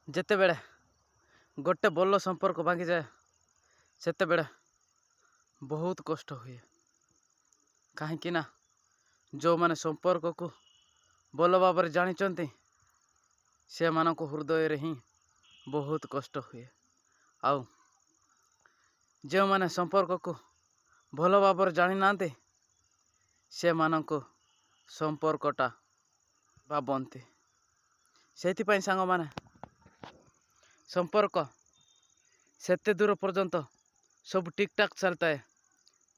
ଯେତେବେଳେ ଗୋଟେ ଭଲ ସମ୍ପର୍କ ଭାଙ୍ଗିଯାଏ, ସେତେବେଳେ ବହୁତ କଷ୍ଟ ହୁଏ, କାହିଁକି ନା ଯେଉଁମାନେ ସମ୍ପର୍କକୁ ଭଲ ଭାବରେ ଜାଣିଛନ୍ତି, ସେମାନଙ୍କ ହୃଦୟରେ ହିଁ ବହୁତ କଷ୍ଟ ହୁଏ। ଆଉ ଯେଉଁମାନେ ସମ୍ପର୍କକୁ ଭଲ ଭାବରେ ଜାଣିନାହାନ୍ତି, ସେମାନଙ୍କୁ ସମ୍ପର୍କଟା ଭାବନ୍ତି। ସେଇଥିପାଇଁ ସାଙ୍ଗମାନେ, ସମ୍ପର୍କ ସେତେ ଦୂର ପର୍ଯ୍ୟନ୍ତ ସବୁ ଠିକ୍ଠାକ୍ ଚାଲିଥାଏ,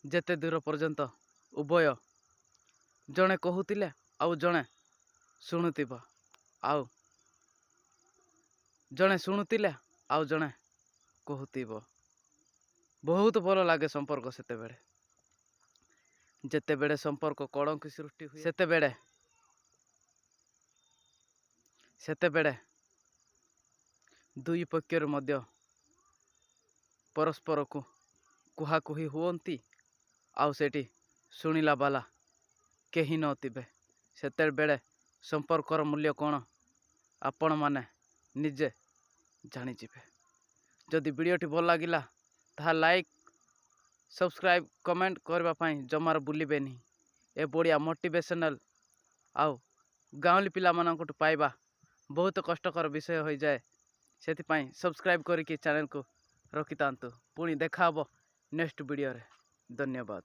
ଯେତେ ଦୂର ପର୍ଯ୍ୟନ୍ତ ଉଭୟ ଜଣେ କହୁଥିଲେ ଆଉ ଜଣେ ଶୁଣୁଥିବ, ଆଉ ଜଣେ ଶୁଣୁଥିଲେ ଆଉ ଜଣେ କହୁଥିବ। ବହୁତ ଭଲ ଲାଗେ ସମ୍ପର୍କ ସେତେବେଳେ। ଯେତେବେଳେ ସମ୍ପର୍କ କଳଙ୍କି ସୃଷ୍ଟି ହୁଏ, ସେତେବେଳେ ଦୁଇ ପକ୍ଷରୁ ମଧ୍ୟ ପରସ୍ପରକୁ କୁହାକୁହି ହୁଅନ୍ତି, ଆଉ ସେଠି ଶୁଣିଲା ବାଲା କେହି ନଥିବେ। ସେତେବେଳେ ସମ୍ପର୍କର ମୂଲ୍ୟ କ'ଣ ଆପଣମାନେ ନିଜେ ଜାଣିଯିବେ। ଯଦି ଭିଡ଼ିଓଟି ଭଲ ଲାଗିଲା, ତାହା ଲାଇକ୍, ସବସ୍କ୍ରାଇବ୍, କମେଣ୍ଟ କରିବା ପାଇଁ ଜମାରୁ ଭୁଲିବେନି। ଏ ବଢ଼ିଆ ମୋଟିଭେସନାଲ୍ ଆଉ ଗାଉଁଲି ପିଲାମାନଙ୍କଠୁ ପାଇବା ବହୁତ କଷ୍ଟକର ବିଷୟ ହୋଇଯାଏ। ସେଥିପାଇଁ ସବସ୍କ୍ରାଇବ୍ କରିକି ଚ୍ୟାନେଲକୁ ରଖିଥାନ୍ତୁ। ପୁଣି ଦେଖା ହେବ ନେକ୍ସଟ ଭିଡ଼ିଓରେ। ଧନ୍ୟବାଦ।